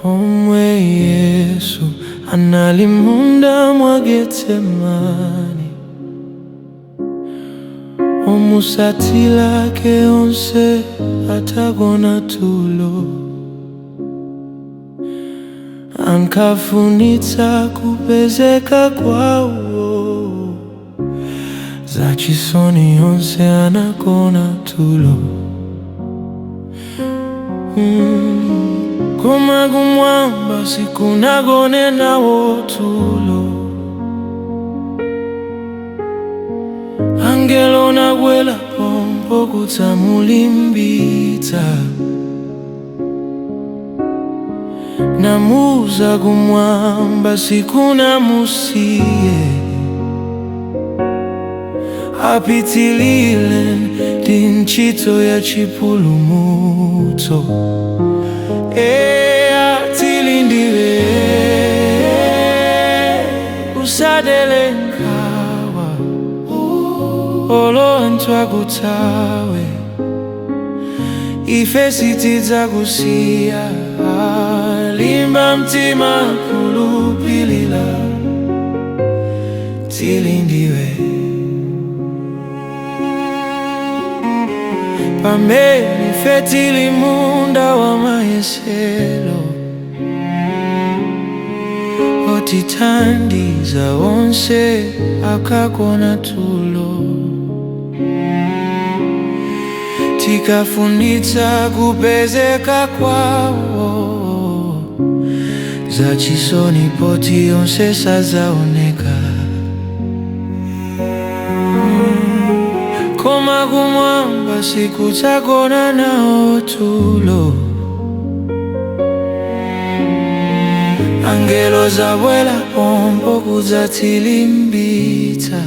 Pomwe Yesu anali munda mwa Getsemani, omusatila ake onse atagona tulo, ankafunitsa kupezeka kwawo. Zachisoni, onse anagona tulo. Koma kumwamba sikunagone nawo tulo. Angelo nagwela pompo kudzamulimbitsa, namuuza kumwamba sikunamusiye, apitilile ndi ntchito ya chipulumutso. Eya, tili ndiwe, usadere nkhawa, olo anthu akuthawe, ife sitidzakusiya. Limba mtima, khulupilira, tili ndiwe. Pamene ife tili munda wa mayesero, otithandiza onse akagona tulo, tikafunitsa kupezeka kwawo. Zachisoni poti onse sazaoneka. Koma kumwamba sikudzagona nawo tulo. Angelo zabwela pompo kudzatilimbitsa,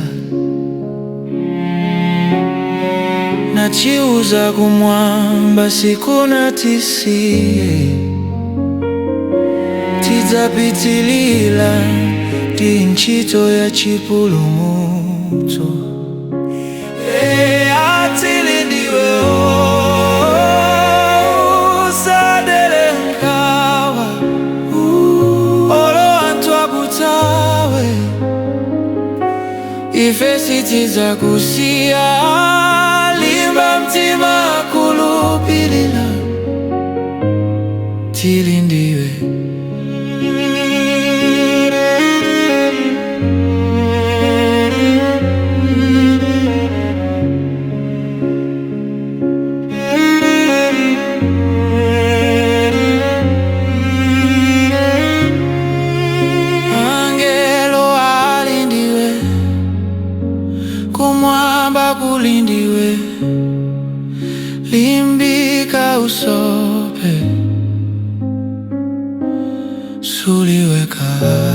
natiuza kumwamba sikunatisiye, tidzapitilila ndi ntchito ya chipulumutso. Eya, tili ndiwe, usadere nkhawa, olo anthu akuthawe, ife sitidzakusiya. Limba mtima, khulupilira, tili ndiwe. Angelo ali ndiwe, kumwamba kuli ndiwe, limbika, usaope, suli wekha.